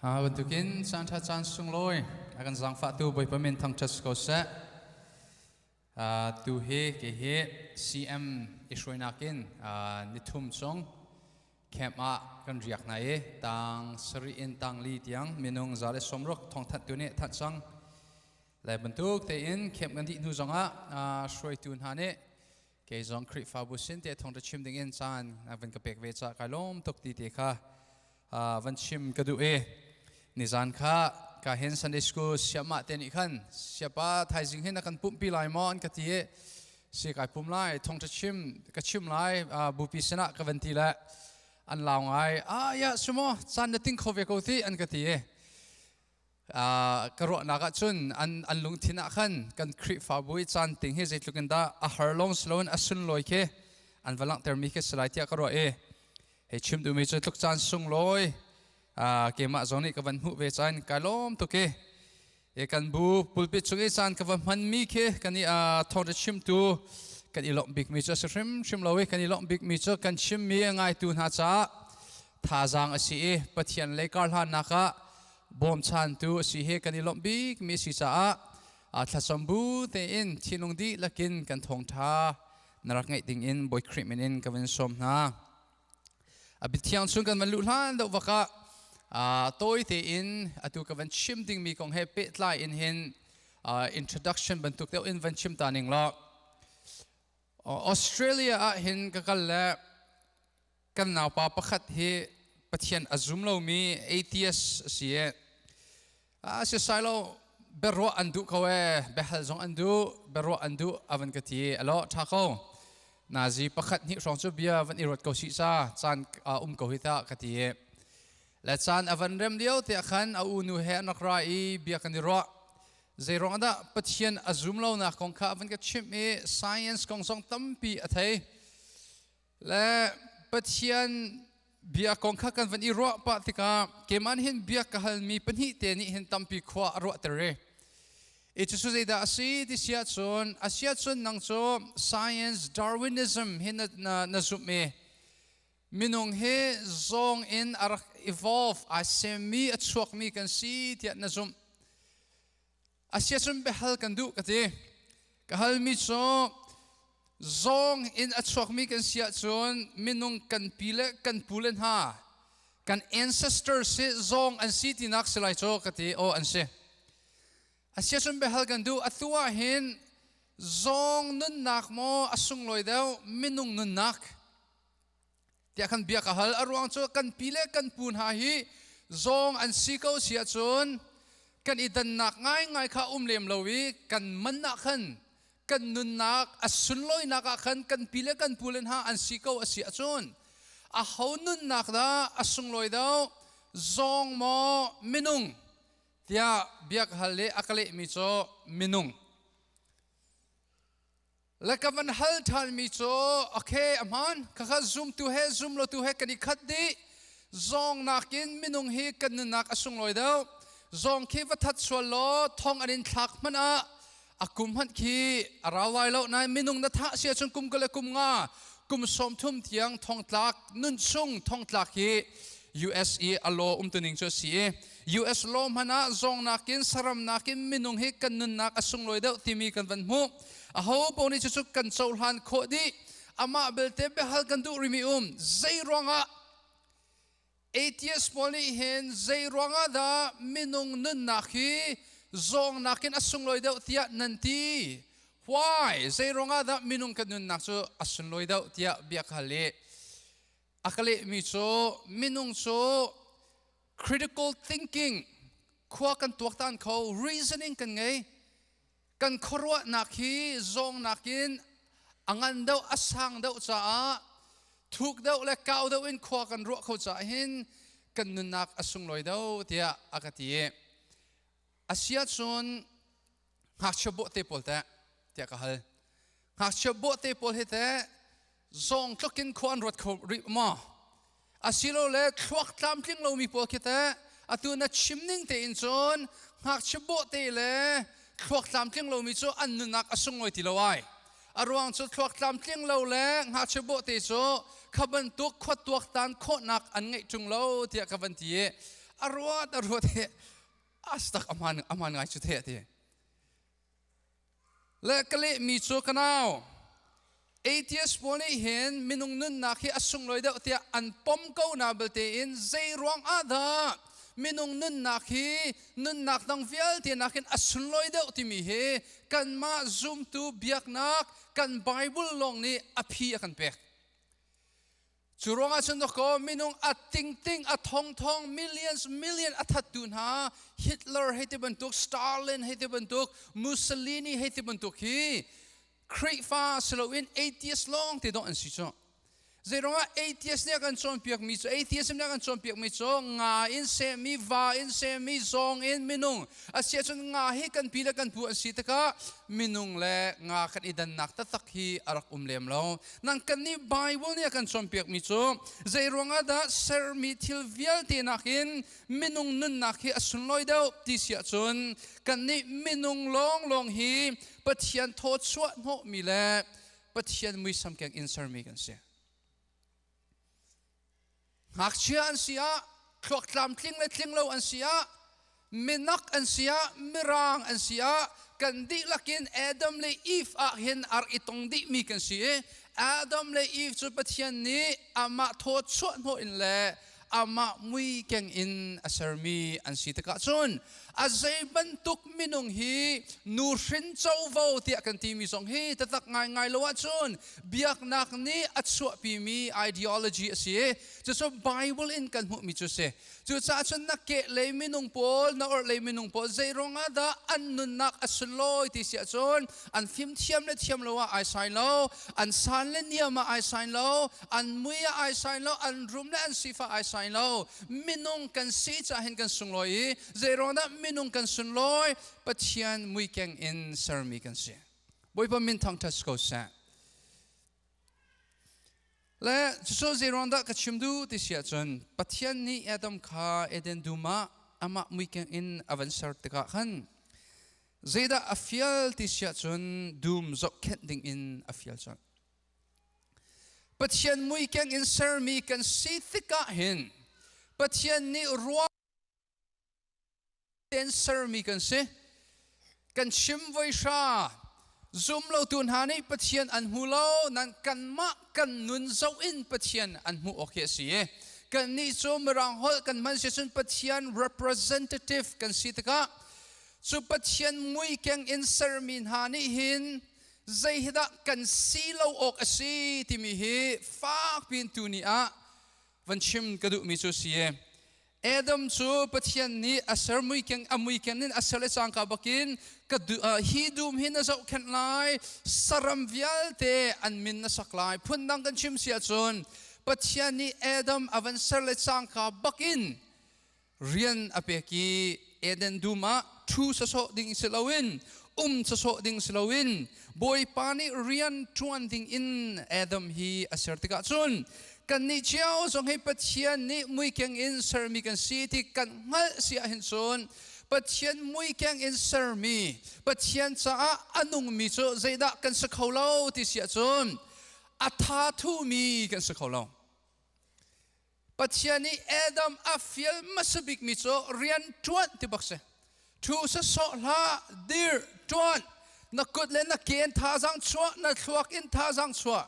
Bantukin caan ṭha caan sunglawi a kan zaangfahtu Bawipa min thangṭhat si ko seh. Tu hi kei hi CM i hruainak in nithum chung camp ah kan riak hna i tang sarih in tang li tiang minung 160 thawngthanhtu nih thanh cang. Lai bantuk tein camp kan dih hnu zongah hruaitu hna nih kei zong Khrihfabu sin te thawngṭha chim ding in caan van ka pek ve ca kai lawm tuk ti te kha van chim ka duh i nizan kha ka hin Sunday school siamah te nih khan siapa thaizing hin a kan pumhpi lai maw an ka ti i si kai pum lai thawngṭha chim ka chim lai bupi sinah ka van ti le an lau ngai ah ya sumo caan na ting kho ve ko ti an ka ti i Ka ruahnak ahcun an lungthin ah khan kan Khrihfabu i caan ting hi zeitluk in dah a har lawng si loin a sunlawi khi an va langhtermi khi si lai tiah ka ruah i hei chim duhmi cu tluk caan sunglawi keimah zong nih ka van hmuh ve caan kai lawm tuk i kan bu pulpit chung i caan ka va hmanmi khi kan i thawngṭha chimtu kan i lawmh bikmi cu a si hrimhrim lo i kan i lawmh bikmi cu kan chimmi a ngaitu hna caah thazaang a si i Pathian lei karhlannak ah bawmchantu a si hi kan i lawmh bikmi a si caah thlacam bu tein thinlung dihlak in kan thawngṭha na rak ngaih ding in Bawi Khrih min in ka van sawm hna. A biathiang chung kan van luh hlan deuh vak ah tawi tein atu ka van chim dingmi kong he pehtlai in hin introduction bantuk deuh in van chim ta ning law Australia ah hin ka kal le kan naupa pakhat hi Pathian a zum lomi atheist a si i a si sai lo biaruah an duh ko e biahal zong an duh biaruah an duh a van ka ti alo tha ko nazi pakhat hnih hrawng cu bia van i ruat ko si ca caan um ko hi ta ka ti i le caan a van rem lio te khan a unu he an rak ra i bia kan i ruah zeiruang dah Pathian a zum lo nak kong kha a van ka chimh i science kong zong tampi a thei Le Pathian bia kong kha kan van i ruah pah tikah keimah nih hin bia ka halmi pahnih te nih hin tampi khua a ruahter i i cucu zeidah a si ti si ahcun a si ahcun nang cu science Darwinism hi na, na, na zumh i minung hi zawng in a rak evolve ai semmi a chuakmi kan si tiah na zumh A si ahcun biahal kan duh ka ti. Ka halmi cu zawng in a chuakmi kan si ahcun minung kan pi le kan pu le hna kan ancestors hi zawng an si tinak si lai cu ka ti. Aw an si. A si ahcun biahal kan duh. Atu ah hin zawng nunnak maw a sunglawi deuh minung nunnak tiah khan bia ka hal. A ruang cu kan pi le kan pu hna hi zawng an si ko si ahcun kan i dannak ngaingai kha um lem lo i kan man ah khan kan nunnak a sunlawinak ah khan kan pi le kan pu le hna an si ko a si ahcun a ho nunnak dah a sunglawi deuh zawng maw minung tiah bia ka hal i a ka lehmi cu minung. Le ka van hal ṭhanmi cu okay a hmaan khakha zumtu he zumlotu he kan i khat dih zawng nakin minung hi kan nunnak a sunglawi deuh zawng khi va that sual law thong an in thlak hmanh ah a kum hmanh khi a rau lai lo nain minung na thah si ahcun kum kul le kum nga kum 30 tiang thongtlak nun chung thongtlak hi US i a law umtuning cu a si i US law hmanh ah zawng nakin saram nakin minung hi kan nunnak a sunglawi deuh timi kan van hmuh Aho paoh nih cucu kan cohlan khawh dih. Amah belte biahal kan duh rimi um. Zei ruangah atheist pawl nih hin zei ruangah dah minung nunnak hi zawng nakin a sunglawi deuh tiah nan ti? Why? Zei ruangah dah minung kan nunnak cu a sunlawi deuh tiah bia ka hal i a ka lehmi cu minung cu critical thinking khua kan tuaktan kho reasoning kan ngei Kan khuaruahnak hi zawngnak in a ngan deuh, a sang deuh caah thuk deuh le kau deuh in khua kan ruah kho caah hin kan nunnak a sunglawi deuh tiah a ka ti. A si ahcun ngakchia bawhte pawl teh tiah ka hal. Ngakchia bawhte pawl hi teh zawng tluk in khua an ruat kho rih maw? Asilole thluak tlamtling lomi pawl khi teh atu na chim ning tein cun ngakchia bawhte le thluak tlamtling lomi cu an nunnak a sunglawi ti lo ai. A ruang cu thluak tlamtling lo le ngakchia bawhte cu kha bantuk khua tuaktan khawhnak an ngeih ṭung lo tiah ka van ti i. A ruat a ruat he astak aman aman ngai chu the ti. Le ka leh mi cu ka nau atheist pawl nih hin minung nunnak hi a sunglawi deuh tiah an pom ko na belte in zei ruang ah dah minung nunnak hi nunnak dang vialte nakin a sunlawi deuh timi hi kanmah zumtu biaknak kan Bible lawng nih a phi a kan pek. Cu ruangah cun dawkaw minung a tingting a thongthong millions million a thattu hna Hitler hei ti bantuk Stalin hei ti bantuk Mussolini hei ti bantuk hi Khrihfa si loin atheist lawng te dawh an si cu. Zeiruangah atheist nih a kan cawnpiakmi cu atheism nih a kan cawnpiakmi cu nga in sehmi va in sehmi zawng in minung a si ahcun nga hi kan pi le kan pu an si tikah minung le nga kan i dannak taktak hi a rak um lem lo. Nang kan nih Bible nih a kan cawnpiakmi cu zei ruangah dah sermi thil vialte nakin minung nunnak hi a sunlawi deuh ti si ahcun kan nih minung lawnglawng hi Pathian thaw chuah hnawhmi le Pathian muisam keng in sermi kan si. Ngakchia an si ah, thluak tlamtling le tling lo an si ah, minak an si ah, mirang an si ah, kan dihlak in Adam le Eve ah hin ar i tong dihmi kan si i Adam le Eve cu Pathian nih amah thaw chuah hnawh in le amah mui keng in a sermi an si tikah cun a zei bantuk minung hi nuhrin covo tiah kan timi zong hi tatak ngaingai lo ahcun biaknak nih a chuahpimi ideology a si. Cucu Bible in kan hmuhmi cu si. Cucaah cun na kehlei minung pawl, na orhlei minung pawl zei ruangah dah an nunnak a sunlawi ti si ahcun an fimthiam le thiam lo ah ai sai lo, an san le niam ah ai sai lo, an mui ah ai sai lo, an rum le an sifah ai sai lo. Minung kan si caah hin kan sunglawi i zeiruangdah minung kan sunlawi? Pathian muikeng in sermi kan si. Bawipa min thangṭhat ko seh. Le cucu zeiruangdah ka chim duh ti si ahcun Pathian nih Adam kha Eden dum ah amah muikeng in a van ser tikah khan zeidah a fial ti si ahcun dum zohkhenh ding in a fial colh. Pathian muikeng in sermi kan si tikah hin Pathian nih ruah tein sermi kan si. Kan chim voi hra zum lotu hna nih Pathian an hmu lo nan kanmah kan nun zoh in Pathian an hmuh awk hi a si i kannih cu Mirang holh kan hman si cun Pathian representative kan si tikah cu Pathian muikeng in sermi hna nih hin zei hi dah kan si lo awk a si timi hi fak piin tuni ah van chim ka duhmi cu si. Adam cu Pathian nih a ser muikeng a muikeng in a ser le cangka bakin ka hi dum hi na zohkhenh lai, saram vialte an min na sak lai. Phundang kan chim si ahcun Pathian nih Adam a van ser le cangka bakin rian a pek i Eden dum ah ṭhu sawsawh ding si loin um sawsawh ding si loin Bawipa nih rian ṭuan ding in Adam hi a ser tikah cun kannih cio zong hi Pathian nih muikeng in sermi kan si ti kan hngalh si ahhin cun Pathian muikeng in sermi Pathian caah a nungmi cu zeidah kan si kho lo ti si ahcun a tha thumi kan si kho lo. Pathian nih Adam a fial hmasa bikmi cu rian ṭuan ti bak si. Ṭhu sawsawh hlah, dir, ṭuan. Na kut le na ke in thazaang chuah, na thluak in thazaang chuah.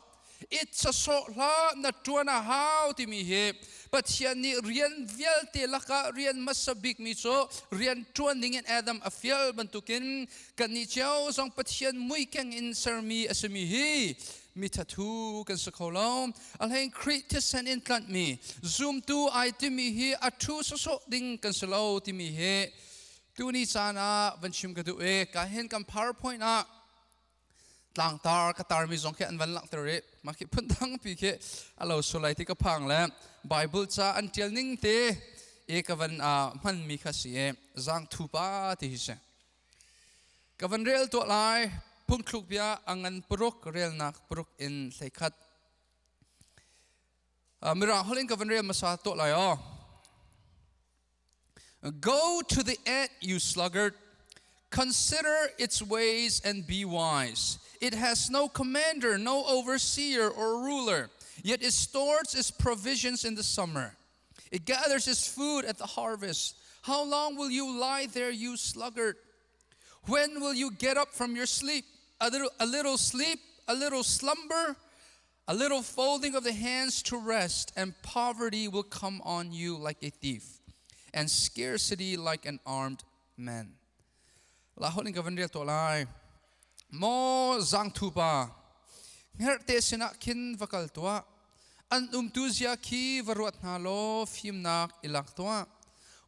It sawsawh hlah, na ṭuan a hau timi hi Pathian nih rian vialte lakah rian hmasa bikmi cu rian ṭuan dingin Adam a fial bantukin kannih cio zong Pathian muikeng in sermi a simi hi mi thathu kan si kho lo. A hlein Khrih thisen in tlanhmi zumtu ai timi hi a thu sawsawh ding kan si lo timi hi tuni caan ah van chim ka duh i ka hin kan PowerPoint ah tlangtar ka tarmi zong khi an van langhter i mah khi phundang pi khi a lo sulai ti ka phang le Bible ca an tial ning te i ka van hmanmi kha si i zang thu pa ti hi si. Ka van rel tuah lai. Phungthluk bia a ngan paruk relnak paruk in 11. Mirang holh in ka van rel hmasa tuah lai aw. Go to the ant, you sluggard. Consider its ways and be wise. It has no commander, no overseer or ruler, yet it stores its provisions in the summer. It gathers its food at the harvest. How long will you lie there, you sluggard? When will you get up from your sleep? A little, a little sleep, a little slumber, a little folding of the hands to rest, and poverty will come on you like a thief, and scarcity like an armed man. La holin ka van rel to lai. Maw zangthu pa, hngerhte sinah khin va kal tuah. An umtu zia khi va ruat hna law fimnak i lak tuah.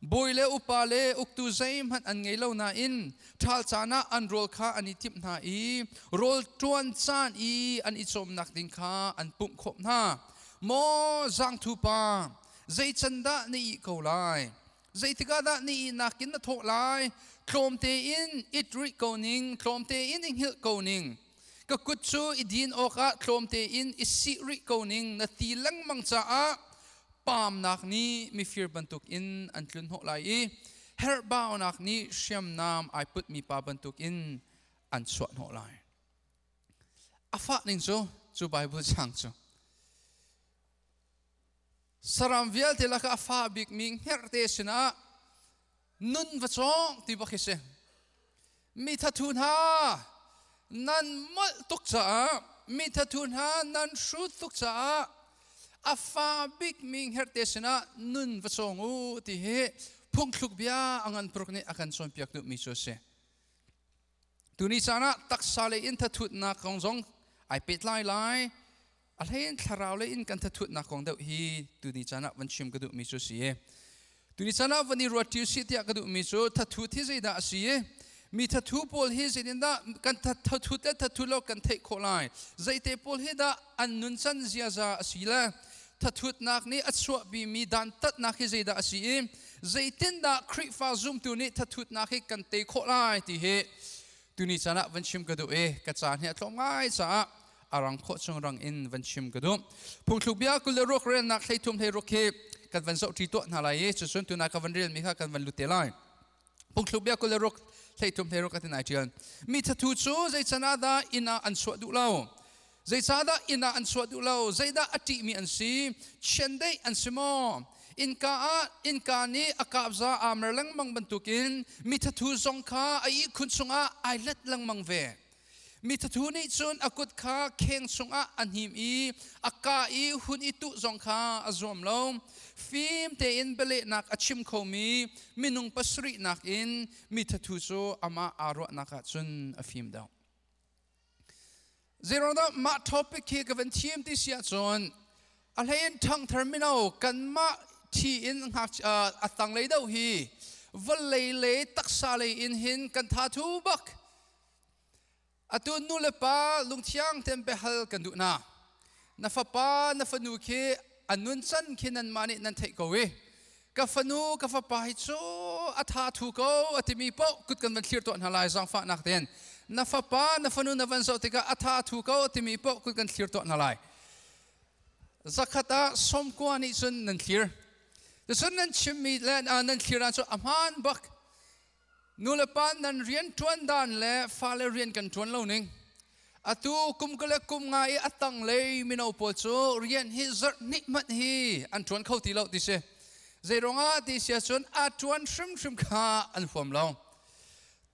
Bawi le upa le uktu zeihmanh an ngei lo nain ṭhal caan ah an rawl kha an i timh hna i rawl ṭuan caan i an i cawmnak ding kha an pumh khawh hna. Maw zangthu pa, zei can dah na ih ko lai? Zeitik ah dah ni ihnak in na thawh lai? Tlawm tein it rih ko ning, tlawm tein i hngilh ko ning. Ka kut cu i din awkah tlawm tein i sih rih ko ning na ti lengmang caah paamnak nih mifir bantukin an tlun hnawh lai i herhbaunak nih hriamnam ai putmi pa bantukin an chuah hnawh lai. A fah ning cu cu Bible chang cu Saram vialte lakah a fa bikmi hngerhte sinah nun va cawng ti bak hi si. Mi thathu hna nan molh tuk caah mi thathu hna nan hrut tuk caah a fa bikmi hngerhte sinah nun va cawng u ti hi phungthluk bia a ngan pruk nih a kan cawnpiak duhmi cu a si. Tuni caan ah taksa lei in thathutnak kong zong ai pehtlai lai. A hlein thlarau lei in kan thathutnak kong deuh hi tuni caan ah van chim ka duhmi cu si. Tuni caan ah van i ruat ṭi usih tiah ka duhmi cu thathut hi zeidah a si i mi thathu pawl hi zeitindah kan thathut le thathut lo kan theih khawh lai. Zeite pawl hi dah an nuncan ziaza a si le thathutnak nih a chuahpimi dantatnak hi zeidah a si i zeitindah Khrihfa zumtu nih thathutnak hi kan tei khawh lai ti hi tuni caan ah van chim ka duh i ka caan hi a tlawm ngai caah a rang khawh chung rang in van chim ka duh. Phungthluk bia 26 relnak 33 16 hi kan van zoh ṭi tuah hna lai i cucun tuna ka van relmi kha kan van lut te lai. Phungthluk bia 26 33 16 ka tin ai ṭial. Mi thathu cu zei can ah dah inn ah an chuah duh lo? Zeicahdah inn ah an chuah duh lo? Zeidah a ṭihmi an si? Chiandeih an si maw? Innka ah innka nih a kapza aa mer lengmang bantukin mi thathu zong kha a ihkhun chungah ai let lengmang ve. Mi thathu nih cun a kut kha kheng chungah a hnim i a ka i hun i tuh zong kha a zuam lo. Fim tein bialehnak a chim khomi minung pasarih nakin mi thathu cu amah aa ruahnak ah cun a fim deuh. Zeiruangdah mah topic hi ka van thim ti si ahcun a hlei in ṭhangthar mino kanmah thi in ngak a tanglei deuh hi vawlei le taksa lei in hin kan tha thu bak. Atu nu le pa lungthiang tein biahal kan duh hna. Na fapa na fanu khi a nuncan khi nanmah nih nan theih ko i ka fanu ka fapa hi cu a tha thu ko a timi paoh kut kan van thlir tuah hna lai zaangfahnak tein na fapa na fanu na van zoh tikah a tha thu ko a timi paoh kut kan thlir tuah hna lai zakhat ah 90 nih cun nan thlir cun nan chimmi le nan thlir ah cu a hmaan bak nu le pa nan rian ṭuan dan le fale rian kan ṭuan lo ning atu kum ka le kum nga i a tanglei mino pawl cu rian hi zarh hnih hmanh hi an ṭuan kho ti lo ti si zeiruangah ti si ahcun a ṭuan hrimhrim kha an huam lo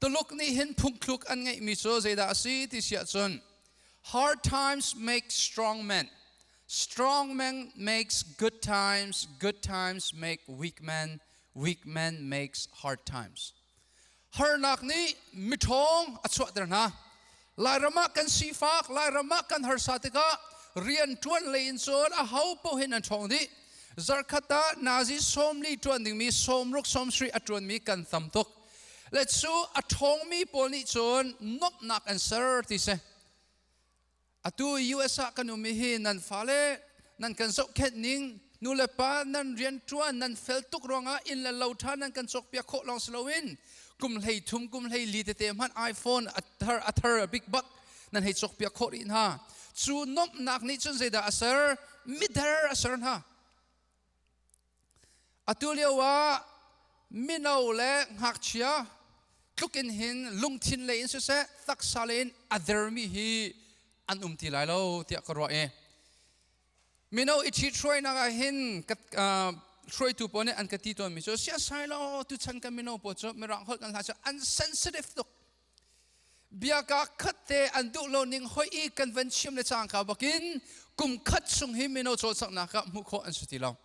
Tuluk nih hin phungthluk an ngeihmi cu zeidah a si ti si ahcun hard times make strong men strong men makes good times good times make weak men weak man makes hard times. Harnak nih miṭhawng a chuahter hna. Lairam ah kan sifak, Lairam ah kan harsa tikah rian ṭuan lei in cun a ho paoh hin an ṭhawng dih. Zarkhat ah nazi 40 ṭuan dingmi 60 70 a ṭuanmi kan tam tuk. Le cu a ṭhawngmi pawl nih cun nuamhnak an ser ti si. Atu US ah kan um i hi nan fale nan kan zohkhenh ning nu le pa nan rianṭuan nan fel tuk ruangah inn le lo ṭha nan kan cawkpiak khawh lawng si loin kum 13 kum 14 tete hmanh iPhone a thar a thar a big bak nan hei cawkpiak khawh rih hna cu nuamhnak nih cun zeidah a ser mider a ser hna Atu lio ah mino le ngakchia tluk in hin lungthin lei in siseh taksa lei in a dermi hi an um ti lai lo tiah ka ruah i mino i ṭhithruainak ah hin Hruaitu pawl nih an ka ti tawnmi cu siasai lo tuchan kan mino pawl cu mirang holh kan hla cu an sensitive tuk. Biaka khat te an duh lo ning hoi i kan van chim le cangka bakin kum khat chung hi mino cawlcanghnak ah hmuh khawh an si ti lo.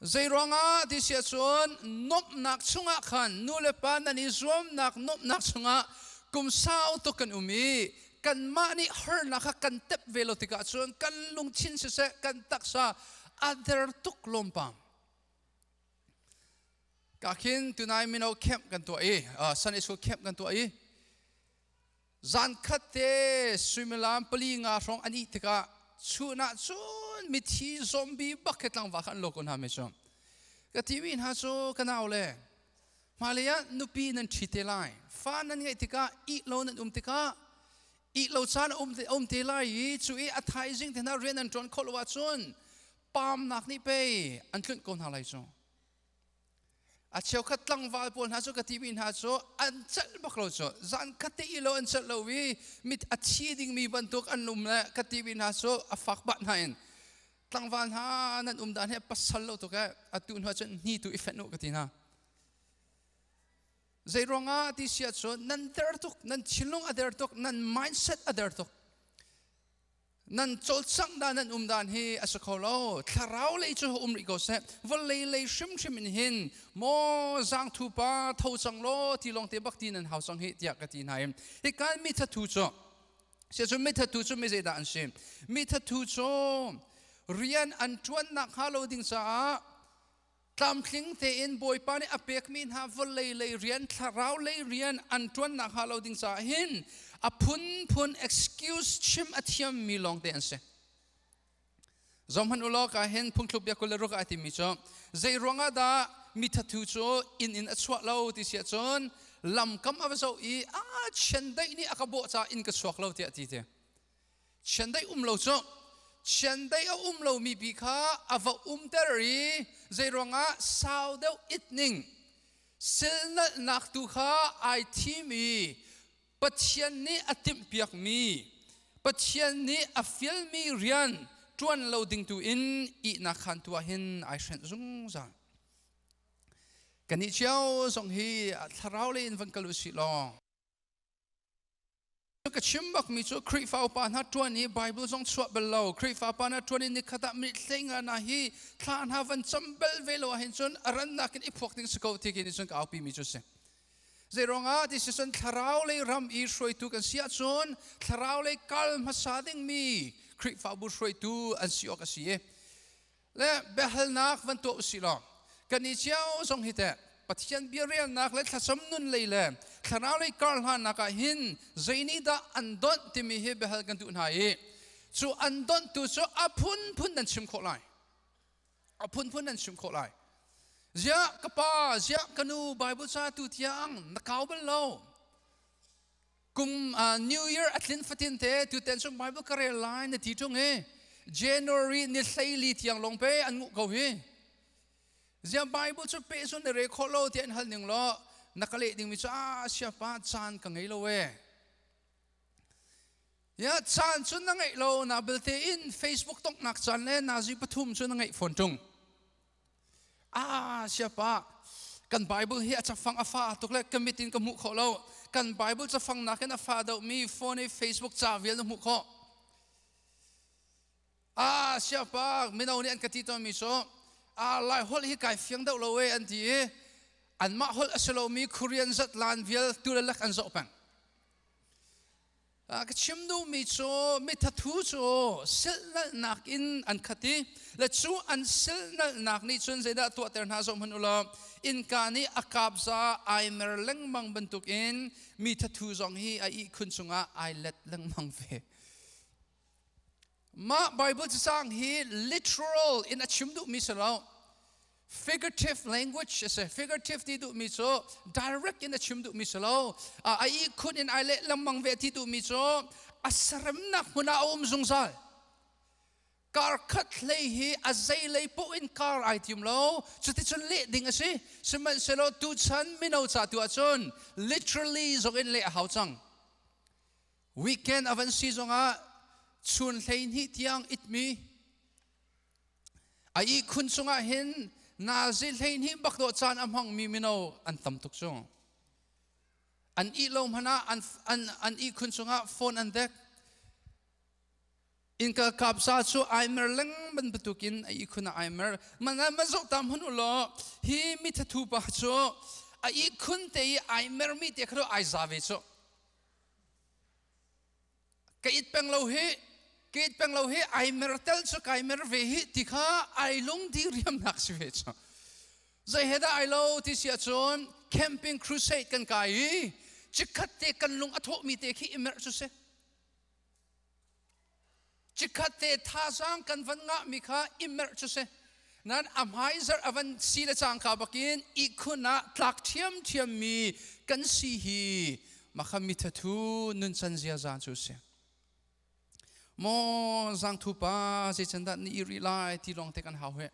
Zeiruangah ti si ahcun nuamhnak chungah khan nu le pa nan i zuamnak nuamhnak chungah kum sau tuk kan um i kanmah nih harnak kha kan tep ve lo tikah cun kan lungthin siseh kan taksa a der tuk lawmpam. Ka khin tunai mino camp kan tuah i Sunday school camp kan tuah i zan khat te suimilam pali nga hrawng an ih tikah chun ah cun mithi zombie bak he tlangva kha an lo ko hna mi cu ka ti mi hna cu ka nau le hmailei ah nupi nan ṭhi te lai fa nan ngeih tikah ih lo nan um tikah ih lo caan a um te lai i cu i a thaizing te hna rian an ṭuan khawh lo ahcun paamnak nih pei an tlunh ko hna lai cu. A cheukhat tlangval pawl hna cu ka timi hna cu an celh bak lo cu. Zan khat te i lo an celh lo i mit a thi dingmi bantuk an um le ka timi hna cu a fak bah hna in tlangval hna nan um dan hi pasal lo tuk e atu hnu cun hni tu i fenh u ka ti hna. Zei ruangah ti si ahcun nan der tuk, nan thinlung a der tuk, nan mindset a der tuk. Nan cawlcangh dan, nan um dan hi a si kho lo. Thlarau lei cu um rih ko seh, vawlei lei hrimhrim in hin maw zaangthu pa tho cang law ti lawng te bak ti nan hau cang hi tiah ka ti hna i hi kan mi thathu cu sia cu mi thathu cu mi zeidah an si? Mi thathu cu rian an ṭuannak hnga lo ding caah tlamtling tein Bawipa nih a pekmi hna vawlei lei rian, thlarau lei rian an ṭuannak hnga lo ding caah hin a phunphun excuse chim a thiammi lawngte an si. Zohhmanh u law, ka hin Phungthluk bia 26 ah timi cu zei ruangah dah mi thathu cu inn in a chuah lo ti si ahcun lamkam a va zoh i a chiandeih nih a ka bawh caah inn ka chuak lo tiah ti te. Chiandeih um lo cu chiandeih a um lomi pi kha a va umter i zeiruangah sau deuh it ning silnalhnak tu kha ai thim i Pathian nih a timhpiakmi, Pathian nih a fialmi rian ṭuan lo ding tu in ihnak khan tu ah hin ai hrenh zungzal. Kannih cio zong hi thlarau lei in van kal u sih law ka chim bakmi cu Khrihfa upa hna ṭuan i Bible zong chuah bal lo, Khrihfa pa hna ṭuan i nikhat ah minute 15 na hi thla hna van cam bel ve lo ahhin cun a rannak in i phuak ding si ko ti khi nih cun ka aupi mi cu si. Zei ruangah ti si cun thlarau lei ram i hruaitu kan si ahcun thlarau lei kal hmasa dingmi Khrihfabu hruaitu an si awk a si i le biahalnak van tuah usih law kan i cio zong hi teh Pathian bia relnak le thlacam nun lei le thlarau lei kar hlannak ah hin zeinih dah an donh timi hi biahal kan duh hna i cu an donhtu cu a phunphun nan chim khawh lai, a phunphun nan chim khawh lai. Ziah ka pa, ziah ka nu, Bible ca tu tiang na kau bal lo? Kum New Year a tlin fatin te tuten chung Bible ka rel lai na ti ṭung i January ni 14 tiang lawng pe an nguh ko hi. Ziah Bible cu pe sun na re khawh lo ti an hal ning law na ka leh dingmi cu a siapa caan ka ngei lo e. Ya caan cu na ngeih lo na belte in Facebook tongnak caan le nazi pathum cu na ngeih fawn ṭung. Ah, siapa, kan Bible hi a cafang a fa tuk le ka mit in ka hmuh khawh lo. Kan Bible cafang nakin a fa deuhmi phone i Facebook ca vial na hmuh khawh. Ah, siapa, mino nih an ka ti tawnmi cu ah Lai holh hi kai fiang deuh lo e an ti i anmah holh a si lomi Korean zatlan vial tu le lak an zoh peng. Ka chim duhmi cu mithathu cu silhnalhnak in an khat i le cu an silhnalhnak nih cun zeidah tuahter hna zoh hmanh u law innka nih a kapza ai mer lengmang bantukin mi thathu zong hi a ihkhun cungah ai let lengmang ve. Mah Bible cacang hi literal in a chim duhmi si lo. Figurative language a si. Figurative ti duhmi cu direct in a chim duhmi si lo. A ihkhun in ai leh lengmang ve ti duhmi cu a seremnak hmun ah a um zungzal. Kar khat hlei hi a zei lei poh in kar ai tim lo. Cuticun leh ding a si. Sihmanhsehlaw tuchan mino ca tu ahcun literally zong in leh a hau cang. Weekend a van si zongah chun 12 tiang itmi. A ihkhun chungah hin nazi 12 bak dawh caan a hmangmi mino an tam tuk cu. An ih lo hmanh ah an ihkhun chungah phone an dek. Innka kapsa cu ai mer lengmang bantukin a ihkhun ah ai mer. Man ma zoh ta hmanh u law hi mithathu pa cu a ihkhun te i ai mermi te kha ai za ve cu. Ka it peng lo hi, ka it peng lo hi, ai mer tel cu kai mer ve hi ti kha ai lung di riamnak si ve cu. Zei he dah ai lo ti si ahcun camping crusade kan kai i chikkhat te kan lung a thawhmi te khi i merh cu si. Chikkhat te thazaang kan van ngahmi kha i merh cu si. Nan a hmaizarh a van si le cangka bakin ihkhun ah tlak ṭhiamṭhiam mi kan si hi makha mithathu nuncan ziaza cu si. Maw zangthu pa zeican dah ni i rih lai ti lawng te kan hau he.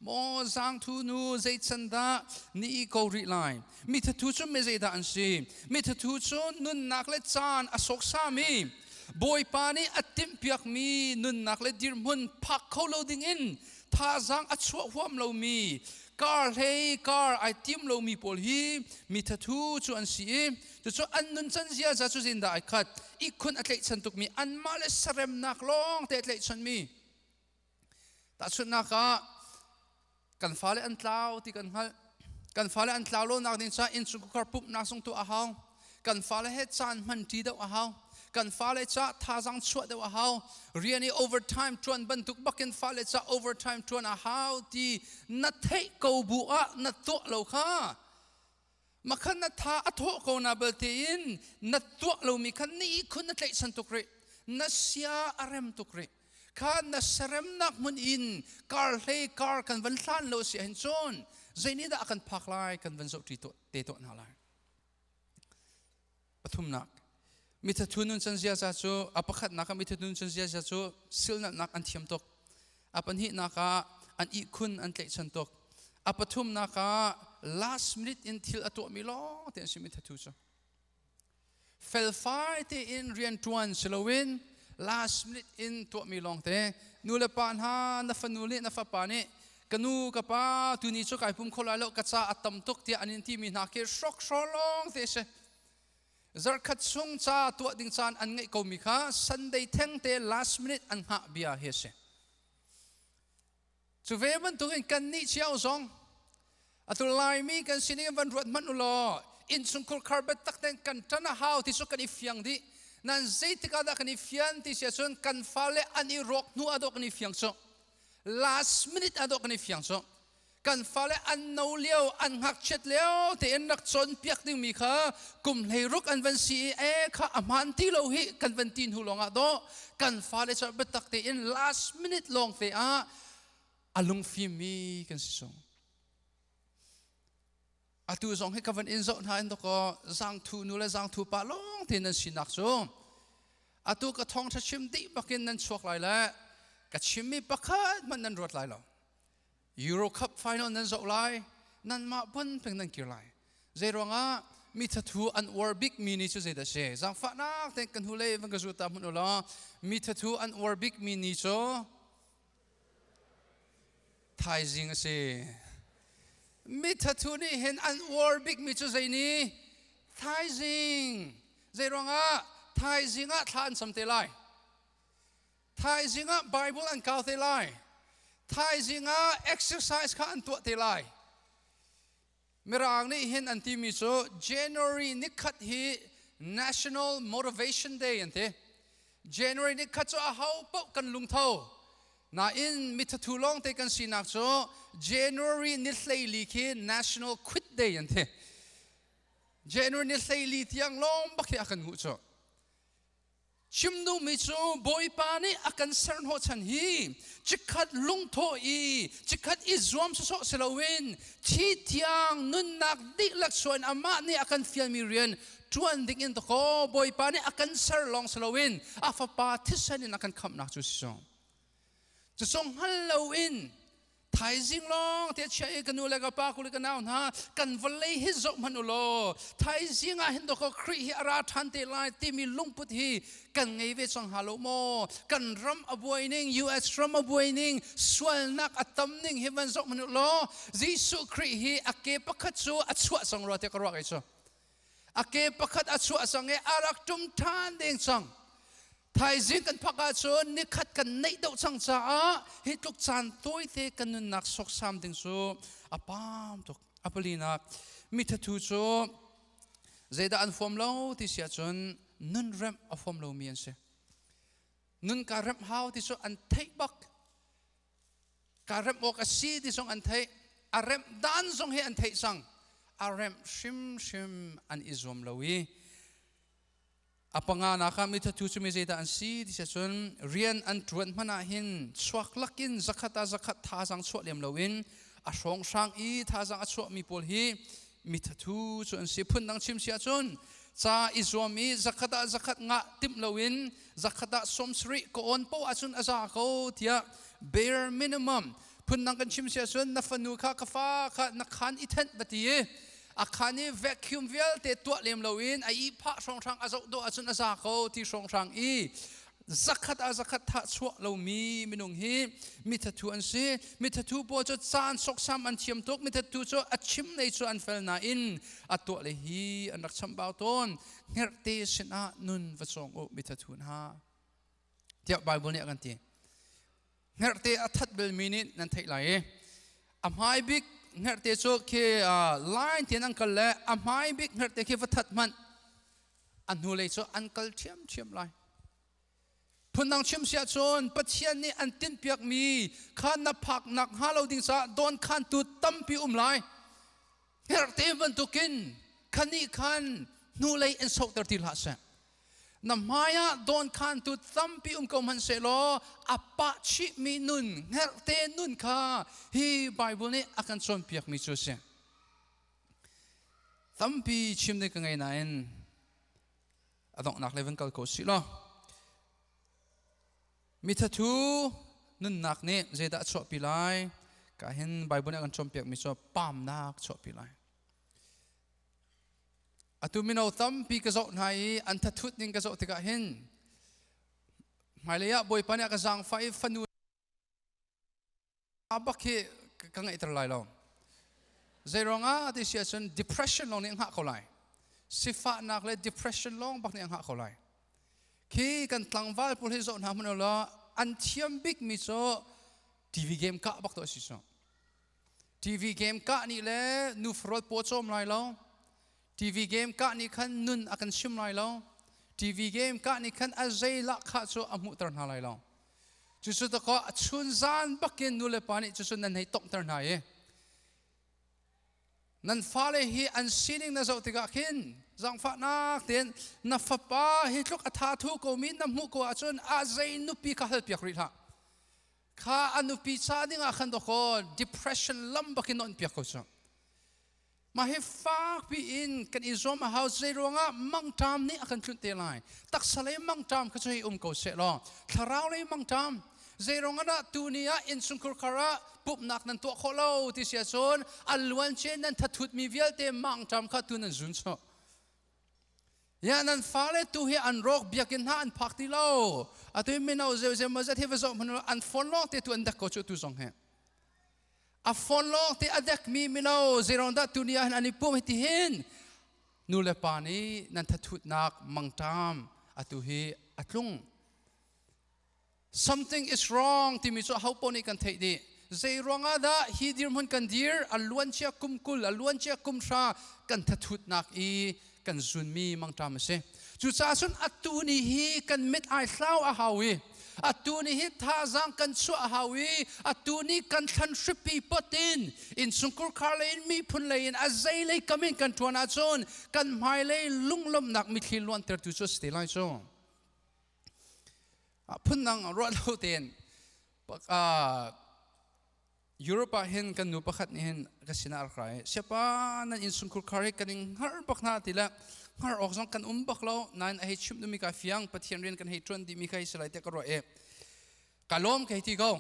Maw zangthu nu zeican dah ni i ko rih lai. Mithathu cu me zeidah an si? Mithathu cu nunnak le caan a sawksami Bawipa nih a timhpiakmi nunnak le dirhmun phak kho lo dingin thazaang a chuah huam lomi kar hlei kar ai tim lomi pawl hi mi thathu cu an si i cucu an nuncan ziaza cu zindah ai khat? Ihkhun a tlaihchan tukmi, anmah le saremnak lawng te a tlaihchanmi. Tahchunhnak ah, kan fale an tlau ti kan hngalh. Kan fale an tlau lo nak ding caah innchungkhar pumhnak zong tuah a hau. Kan fale he caan hman ṭi deuh a hau. Kan fale ca thazaang chuah deuh a hau. Rian i overtime ṭuan bantuk bakin fale ca overtime ṭuan a hau ti na theih ko bu ah na tuah lo kha, makhan na tha a thawh ko na balte in na tuah lomi khan ni khun na tlaihchan tuk rih, na sia a rem tuk rih kha. Na seremnak hmun in kar hlei kar kan van hlan lo si ahhin cun zei nih dah a kan phak lai kan van zoh ṭi te tuah hna lai. Pathumnak mithathu nun can ziaza cu, a pakhatnak ah mithathu nun can ziaza cu silnatnak an thiam tuk, a pahnihnak ah an ihkhun an tlaihchan tuk, a pathumnak ah last minute in thil a tuahmi lawng te an si. Mithathu cu felfai tein rian ṭuan si loin last minute in tuahmi lawng te. Nu le pa hna, na fanu nih, na fapa nih, "Ka nu, ka pa, tuni cu kai pum kho lai lo, ka ca a tam tuk," tiah an in timi hna khi hrokhrawl lawng te si. Zarkhat chung ca tuah ding caan an ngeih komi kha Sunday theng te last minute an hngah bia hi a si. Cu ve bantukin kan nih cio zong atu Laimi kan sining van ruat hmanh u law, innchungkhur khar biatak ten kan ṭan a hau ti cu kan i fiang dih. Nan zeitik ah dah kan i fian ti si ahcun, kan fale an i rawk hnu ah dawh kan i fiang cu, last minute ah dawh kan i fiang cu. Kan fale an no lio, an ngakchiat lio tein rak cawnpiak dingmi kha kum 16 an van si i, "E, kha a hmaan ti lo hi," kan van ti hnu lawngah dawh kan fale cu biatak tein last minute lawng te ah a lungfimmi kan si sung. Atu zong hi ka van in zoh hna in dawkaw zangthu nu le zangthu pa lawng te nan sinak cu, atu ka thawngṭha chim dih bakin nan chuak lai le ka chimmi pakhat hmanh nan ruat lai lo. Euro Cup final nan zoh lai, nanmah pun peng nan kir lai. Zei ruangah? Mi thathu an uar bik mi ni cu zeidah si? Zaangfahnak tein kan hu lei van ka zu ta hmun u law, mi thathu an uar bik mi ni cu thaizing a si. Mi thathu nih hin an uar bik mi cu zei ni? Thaizing. Zei ruangah? Thaizing ah thla an cam te lai, thaizing ah Bible an kau te lai, thaizing ah exercise kha an tuah te lai. Mirang nih hin an timi cu January 1 hi National Motivation Day an ti. January 1 cu a ho paoh kan lungtho. Nain mithathu lawng te kan sinak cu January ni 14 khi National Quit Day an ti. January ni 14 tiang lawng bak hi a kan nguh cu. Chim duhmi cu Bawipa nih a kan ser hnawhchan hi chikkhat lungthawh i chikkhat i zuam sawsawh si loin thi tiang nunnak dihlak suan amah nih a kan fialmi rian ṭuan ding in dakaw Bawipa nih a kan ser lawng si loin a fapa thisen in a kan khamhnak cu si. Cu hngal loin. Thaizing lawng te chia i ka nu le ka pa kuli ka nau hna kan vawlei hi zoh hmanh u law thaizing ah hin dawkaw Khrih hi a ra ṭhan te lai timi lungput hi kan ngei ve cang hnga lo maw? Kan ram a buai ning, US ram a buai ning, sualnak a tam ning hi van zoh hmanh u law Jesuh Khrih hi a ke pakhat cu a chuah cang rua tiah ka ruah kei cu. A ke pakhat a chuah cang i a rak ṭum ṭhan deng cang. Thaizing kan phak ahcun nikhat kan neih deuh cang caah hi tluk caan tawite kan nunnak sawksam ding cu a pam tuk. A palinak, mithathu cu zeidah an fawm lo ti si ahcun nun remh a fawm lomi an si. Nun ka remh hau ti cu an theih bak. Ka remh awk a si ti zong an theih. A remh dan zong hi an theih cang. A remh hrimhrim an i zuam lo i A panganak ah mithathu cu mi zeidah an si ti cun rian an ṭuan hmanh ah hin chuak lakin zakhat ah zakhat thazaang chuah lem loin a hrawnghrang i thazaang a chuahmi pawl hi mithathu cu an si. Phundang chim si ahcun ca i zuam i zakhat ah zakhat ngah timh loin zakhat ah 70 ka awn poah ahcun a za ko tiah bare minimum phundang kan chim si ahcun na fanu kha ka fa kha na khan i thenh va ti i a khan i vacuum vialte tuah lem loin a ihphah hrawnghrang a zoh dawh ahcun a za ko ti hrawnghrang i zakhat ah zakhat thah chuah lomi minung hi mithathu an si. Mithathu pawl cu caan soksam an thiam tuk. Mithathu cu a chim nei cu an fel nain a tuah le hi an rak chambau tawn. Hngerhte sinah nun va cawng u mithathu hna tiah Bible nih a kan ti. Hngerhte a that belmi nih nan theih lai i a hmai bik hngerhte cu khi line tein an kal le a hmai bik hngerhte khi va that hmanh a hnulei cu an kal ṭhiamṭhiam lai. Phundang chim si ahcun Pathian nih an tinhpiakmi kha na phak nak hnga lo ding caah dawnkhantu tampi um lai. Hngerhte bantukin khanih khan hnulei in sohter ti hlah seh. Na hmaiah dawnkhantu tampi um ko hmanhsehlaw a pah chihmi nun, hngerhte nun kha hi Bible nih a kan cawnpiakmi cu a si. Tampi chim ding ka ngei nain a donghnak le van kal ko sih law. Mithathu nunnak nih zeidah a chuahpi lai? Ka hin Bible nih a kan cawnpiakmi cu pamnak chuahpi lai. Atu mino tampi ka zoh hna i an thathut ning ka zoh tikah hin hmailei ah Bawipa nih a ka zaangfah i fanu bak hi ka ngeihter lai lo. Zeiruangah ti si ahcun depression lawng nih a hngah ko lai. Sifahnak le depression lawng bak nih a hngah ko lai. Khi kan tlangval pawl hi zoh hna hmanh law an thiam bikmi cu TV game kah bak to a si cu. TV game kah nih le nu farot paw cawm lai lo. TV game kah nih khan nun a kan chim lai lo. TV game kah nih khan a zei lahkhah cu a hmuhter hna lai lo. Cucu takaw a chun zan bakin nu le pa nih cucu nan hei tonghter hna i nan fale hi an sining na zoh tikah khin zaangfahnak tein na fapa hi tluk a tha thu ko mi na hmuh ko ahcun a zei nupi kha halpiak rih hlah. Kha a nupi ca ding ah khan dawkaw depression lam bakin on piak ko cu. Mah hi fak piin kan i zuam a hau. Zei ruangah mangṭam nih a kan tlunh te lai? Taksa lei mangṭam kha cu hei um ko seh law thlarau lei mangṭam zei ruangah dah tuni ah innchungkhar khar ah pumhnak nan tuah khawh lo ti si ahcun a luancia nan thathutmi vialte mangṭam kha tu nan zun chuah. Ya nan fale tu hi an rawk biakinn hna an phak ti lo. Atu mino zeu zeu mazat hi va zoh hmanh an phone lawng te tu an dek ko cu tu zong hi. A phone lawng te a dek mi mino zeiruang dah tu ni ah hin an i pum hi ti hin nu le pa nih nan thathutnak mangṭam atu hi a tlung. Something is wrong timi cu aho paoh nih kan theih dih. Zei ruangah dah hi dirhmun kan dir? A luancia kum 20, a luancia kum 30 kan thathutnak i kan zunmi mangṭam a si. Cucaah cun atu ni hi kan mit ai hlau a hau i atu ni hi thazaang kan chuah a hau i atu ni kan thlan hripi pot in innchungkhur khar lei in miphun lei in a zei lei kam in kan ṭuan ahcun kan hmailei lunglawmhnak mithli luantertu cu a si te lai cu. Phundang ruah lo tein Europe ah hin kan nu pakhat nih hin ka sinah a rak ra i, "Siapa, nan innchungkhur khar hi kan in hngar bak hna," ti le hngar awk zong kan um bak lo nain a hei chimh duhmi ka fiang, Pathian rian kan hei ṭuan dihmi kha hi si lai tiah ka ruah i ka lawm ka hei ti ko.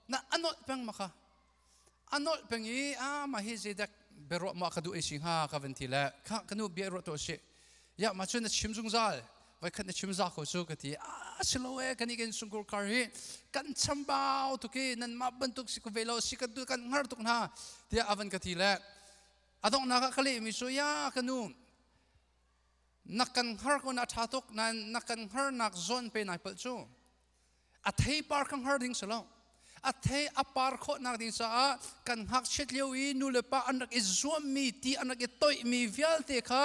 Na a nolh peng ma kha. A nolh peng i a mah hi zeidek biaruah ma ka duh ei si hnga ka van ti le kha ka nu bia ruah to si ya ma cun na chim zungzal voikhat na chim za ko cu ka ti. A si lo e, kan i kan sungkur kar hi kan chambau tuk i nan mah bantuk si ko ve lo si kan tu kan ngar tuk hna tiah avan ka ti le a donghnak ah ka leh mi cu, ya ka nu, na kan hngar ko na tha tuk nan na kan hngar nak zawn pe nai palh cu a thei par ka hngar ding si lo, a thei a par khawh nak ding caah kan ngakchiat lio i nu le pa an rak i zuam mi ti an rak i toih mi vialte kha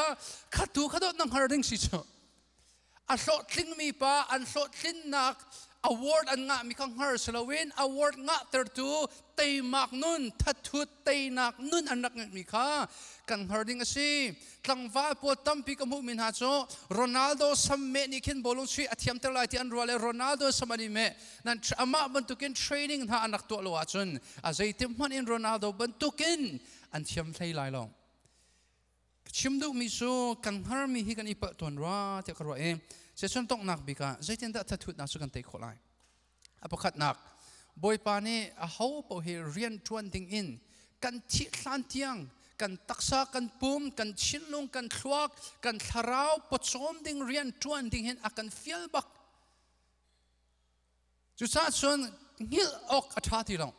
khatu khadot na hngar ding si cu. A hlawhtling mi pa an hlawhtlinnak award an ngah mi kha hngar si loin award ngah tertu teimak nun thathut teinak nun an rak ngeih mi kha kan hngar ding a si. Tlangval pawl tampi ka hmuh mi hna cu Ronaldo sam meh nih khin bawlung chuih a thiam ter lai ti an ruah le Ronaldo sam an i meh nan amah bantukin training hna an rak tuah lo ahcun a zeitim hmanh in Ronaldo bantukin an thiam hlei lai lo. Chim duhmi cu kan hngarmi hi kan i palh tawn rua tiah ka ruah i session tonghnak bik ah zeitindah thathutnak cu kan tei khawh lai? A pakhatnak, Bawipa nih a ho paoh hi rian ṭuan ding in kan thih hlan tiang kan taksa, kan pum, kan thinlung, kan thluak, kan thlarau pawcawm ding rian ṭuan ding hin a kan fial bak. Cucaah cun hngilh awk a ṭha ti lo.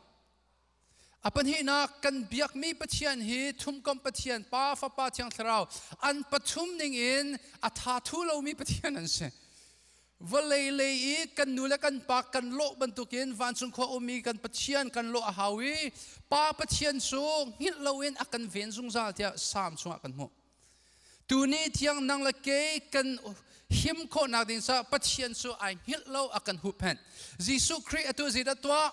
A pahnihnak, kan biakmi Pathian hi thumkomh Pathian, Pa, Fapa, Thiang Thlarau an pathum ning in a tha thu lomi Pathian an si. Vawlei lei i kan nu le kan pa kan lawh bantukin vancung khua ummi kan Pathian kan lawh a hau i Pa Pathian cu hngilh loin a kan ven zungzal tiah Salm chungah kan hmuh. Tuni thiang nang le kei kan him khawhnak ding caah Pathian cu ai hngilh lo, a kan huhphenh. Jesuh Khrih atu zeidah tuah?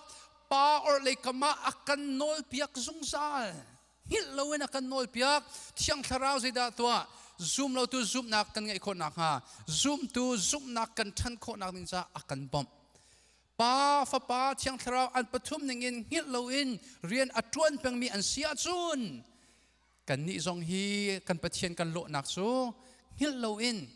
Pa orhlei kam ah a kan nawlpiak zungzal. Hngilh loin a kan nawlpiak. Thiang Thlarau zeidah tuah? Zum lotu zumhnak kan ngeih khawh nakhnga, zumtu zumhnak kan ṭhan khawhnak ding caah a kan bawmh. Pa, Fapa, Thiang Thlarau an pathum ningin hngilh loin rian a ṭuan pengmi an si ahcun kannih zong hi kan Pathian kan lawhnak cu hngilh loin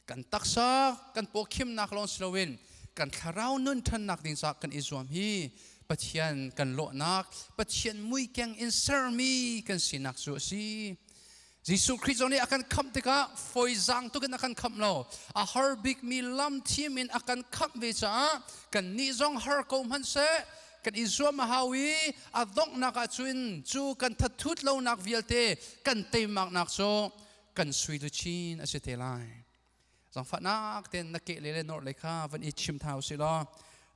kan taksa kan pawkhimnak lawng si loin kan thlarau nun ṭhannak ding caah kan i zuam hi Pathian kan lawhnak, Pathian muikeng in sermi kan sinak cu a si. Jesuh Khrih zong nih a kan khamh tikah fawizaang tuk in a kan khamh lo. A har bikmi lam thim in a kan khamh ve caah kannih zong har ko hmanh seh kan i zuam a hau i a donghnak ah cun cu kan thathut lonak vialte kan teimaknak cu kan sui luchin a si te lai. Zangfahnak ten na ke le le nor le kha van i chim thau si law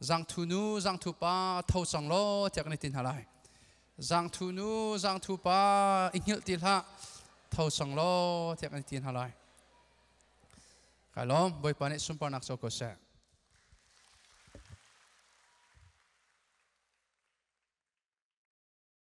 zangthu nu, zangthu pa, tho cang law tiah kan i tin hna lai. Zangthu nu, zangthu pa, i hngilh ti hlah, tho cang law tiah kan i tin hna lai. Kai lawm. Bawipa nih sunparnak co ko seh.